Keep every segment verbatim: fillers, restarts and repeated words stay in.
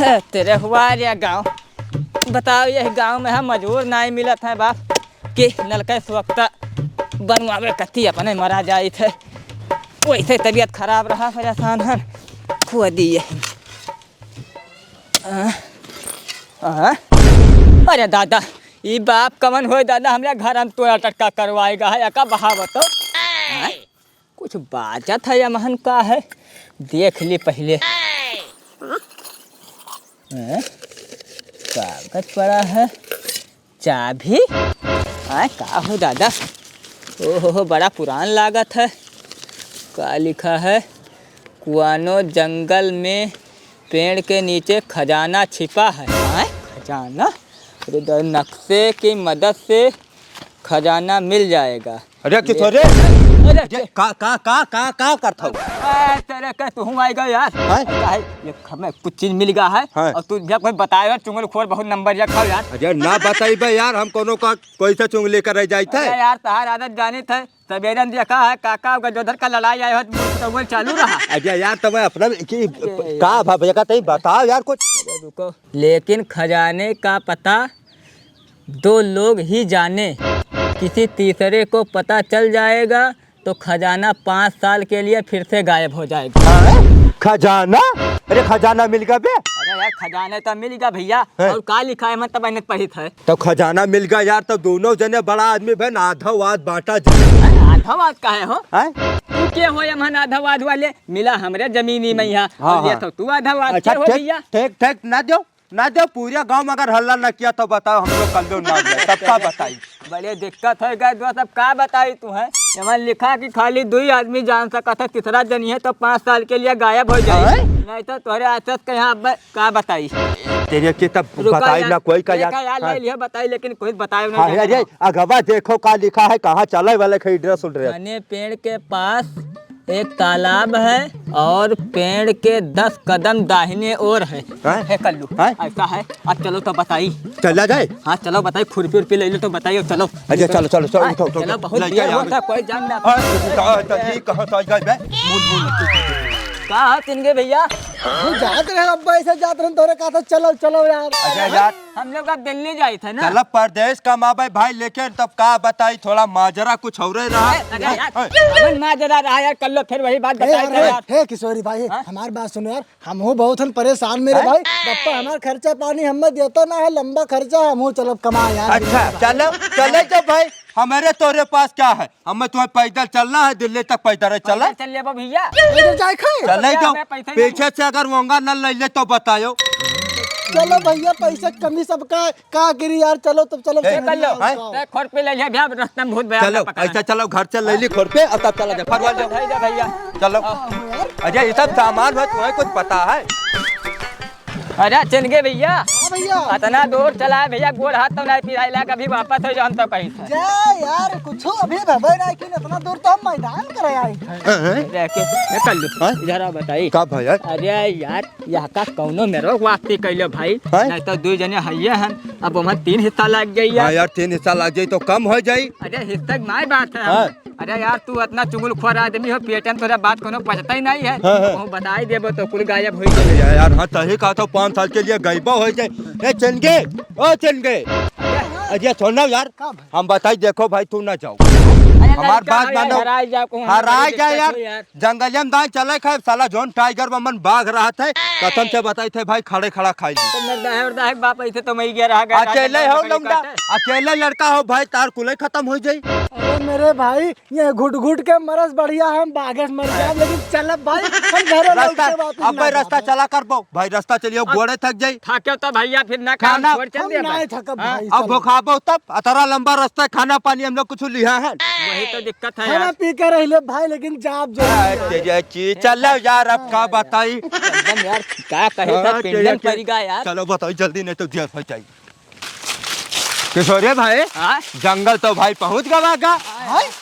ए, तेरे हुआ रे गाँव। बताओ, यह गाँव में हम मजूर नाहीं मिलत हैं बाप, कि नलके सुअक्ता बनवावे कती अपने मरा जाइत है। वैसे तबीयत खराब रहा, परेशान हन, खुआ दिए। आ, आ, अरे दादा, ई बाप कवन होय दादा, हमरे घर हम तोरा टटका करवाएगा है, एका बहावत हो। आ, कुछ बाजत है, यमहन का है, देख ली पहिले। हैं? कागज पड़ा है, चाभी? आय, का हो दादा? ओहो हो, बड़ा पुरान लागत है। का लिखा है? कुआनो जंगल में पेड़ के नीचे खजाना छिपा है। आय, खजाना? अरे द-, नक्शे की मदद से खजाना मिल जाएगा। अरे, किशोर रे। अरे, अरे, का, का, का, का, का करत हौ? ए, तेरे के तुहूँ आइ गए यार। हैं? काहे? ये हमें कुछ चीज मिल गया है हाँ। और तू जब कोई बताए यार, चुंगलखोर बहुत नंबर एक हौ यार। अरे, ना बताइबे यार, हम कोनो का, कोई से चुंगली करे जाइत है? अरे यार, तहार आदत जानित है। सवेरे में देखा है, काका गजोधर का लड़ाई आए हो, तो वो चालू रहा। अरे यार, तब अपना की, अरे का यार। भा-, भैया का तई बताओ यार कुछ। अरे रुको। लेकिन खजाने का पता दो लोग ही जाने, किसी तीसरे को पता चल जाएगा तो खजाना पाँच साल के लिए फिर से गायब हो जाएगा। हाँ? खजाना? अरे खजाना मिल गया बे? अरे यार खजाना तो मिल गया भैया, हैं? और का लिखा है मैं तब मैंने पढ़ी था। तो खजाना मिल गया यार, तो दोनों जने बड़ा आदमी बहन आधा वाद बांटा जी। अरे आधा वाद का है हो? हैं? तू के हो यमहन आधा वाद वाले? मिला हमरे जमीनी में यहाँ, हाँ, और ये हाँ। तो तू आधा वाद अच्छा, के हो ठीक, भैया? ठीक, ठीक, ना दो। ना दे, पूरे गांव में अगर हल्ला न किया तो बताओ, हम लोग कल्लू ना दे, सबका बताई। बड़े दिक्कत होइ गए दोस्त, अब का बताई तू है? एमन लिखा कि खाली दुई आदमी जान सकत है, तीसरा जनिहे तो पाँच साल के लिए गायब होइ जाई। हैं? नहीं तो तोहरे आसपास के यहाँ अब का बताई? तेरे के तब रुका बताई यार, ना कोई का यार। देखा यार, हाँ। ले लिया बताई, लेकिन कुछ बताए नहीं हाँ, जाने अरे, दो। अगवा देखो का लिखा है, कहाँ चले वाले खई ड्रेस उड्रेस। घने पेड़ के पास एक तालाब है और पेड़ के दस कदम दाहिने ओर है। हैं? है कल्लू। हैं? ऐसा है। अब चलो तो बताई। चला जाए? हाँ, चलो बताई, खुरपी उरपी ले लो तो बताइए, चलो। अच्छा, चलो, चलो, चलो, हाँ, उठो, उठो, चलो, उठो। बहुत ले देर जाओ, होता, कोई जान ना हाँ, पाए। तो, तो, तो, ये कहाँ तो आई गए बे? बोल, बोल। कहाँ हो तिनके भैया? हम जात रहे अब्बा, ऐसे जात रहे, तोरे कहा था, चलो, चलो यार। अच्छा यार, हम लोग अब दिल्ली जाइत है ना। चला परदेस कमावे भाई, लेकिन तब का बताई, थोड़ा माजरा कुछ औरे रहा। अरे, अरे यार, हैं? कौन माजरा रहा यार, कल्लू फिर वही बात ए, बताए अरे, थे यार। हे किशोरी भाई, हाँ? हमार बात सुनो यार, हमहू बहुत हन परेशान मेरे हैं? भाई। बप्पा हमार खर्चा पानी हमें देता ना है, लंबा खर्चा, हमहू चलब कमा यार। अच्छा, चलो, चले जाओ भाई, हमारे तोरे पास क्या है? हमें तुम्हें पैदल चलना है, दिल्ली तक पैदल है, चला। पैदल चल लेबो भैया। पैदल जाए खाए? चले क्या जाओ। हमें पैसा ही पीछे नहीं। से अगर मोंगा न ले ले तो बतायो। चलो भैया, पैसा कमी सबका, का गिरी यार, चलो तब चलो, ए, समझ कर लो। में आओ, हैं? आओ। ए, खोर पे ले लिया भैया, रास्ता में भूत भैया चलो, पकड़ा। ऐसा चलो, घर से ले ली खोर पे, और तब चला जाए, फरवा जाओ। भाई जा भैया। चलो। आओ यार। अजय, ये सब सामान हो, तुम्हें कुछ पता है? अरे चल गए भैया। हाँ भैया। इतना दूर चला है भैया, गोड़ हाथ तो नहीं पिराइला, कभी वापस हो जाओ, हम तो कहीं थे। जा यार, कुछ अभी भवे नहीं कि इतना दूर तो हम मैदान करे आए थे। हैं? अरे के, ये कर लो। हाँ? इधर आओ बताई। का भैया? अरे यार, यहाँ का कौनो मेरो वास्ते कैलो भाई, हैं? नहीं तो दो जने हइये हन, अब वहाँ तीन हिस्सा लग गई यार। हाँ यार, तीन हिस्सा लग जाई तो कम हो जाई। अरे हिस्सा की माय बात है। हाँ। अरे यार, तू इतना चुगलखोर आदमी हो, पेट में तोरा बात कोनो पचता ही नहीं है। हाँ, हाँ। कहूँ बताई देबो तो कुल गायब हो अरे जाए। यार, यार, हाँ, तही कहा तो पाँच साल के लिए गायबा हो जाए। ए, चंगे, ओ चंगे। अरे छोड़ ना यार, का भाई? हम बताई, देखो भाई, तू ना जाओ। अरे हमार लड़का बात हो यार, मानो। हराई जाओ, कहूँ हराई हमारे जाए दिक्कत यार। हो यार। जंगलिया में दाएं चले खाए, साला जौन टाइगर बमन बाघ रहा थे, कसम से बताई थे भाई, खड़े खड़ा खाई ली। तो मरदा है, मरदा है, बाप ऐसे तो मर गया रहा, गया, अकेले गया, हो गया, लौंडा, गया। अकेले लड़का हो भाई, तार कुले खत्म हो जाई। अरे मेरे भाई, ये घुट घुट के मरस बढ़िया, हम बागे से मर जाए, हाँ। लेकिन चलब भाई, हम घरे लौट रास्ता, के वापस अब ना भाई रास्ता जाबो। चला करबो, भाई रास्ता चलियो, अब गोड़े थक जाई। थाके तो भैया फिर ना खाना, खाना छोड़ चल हम दे ना भाई। थकब हाँ। भाई, अब चलो। भोखाबो तब, अतरा लंबा रास्ता, खाना पानी हम लोग कुछ लिहा है। वही तो दिक्कत है खाना यार। पी के रह ले भाई, लेकिन जाब जरूर अरे यार। तेरे की, चलो यार, अब का बताई। एकदम यार, का कहे हाँ, था, पिंडम तेरे की। पड़ गया यार। चलो बताओ जल्दी, नहीं तो देर हो जाई। किशोरे भाई, हाँ? जंगल तो भाई पहुँच गवा का। हाँ?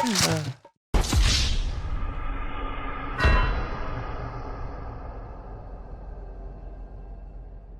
हाँ।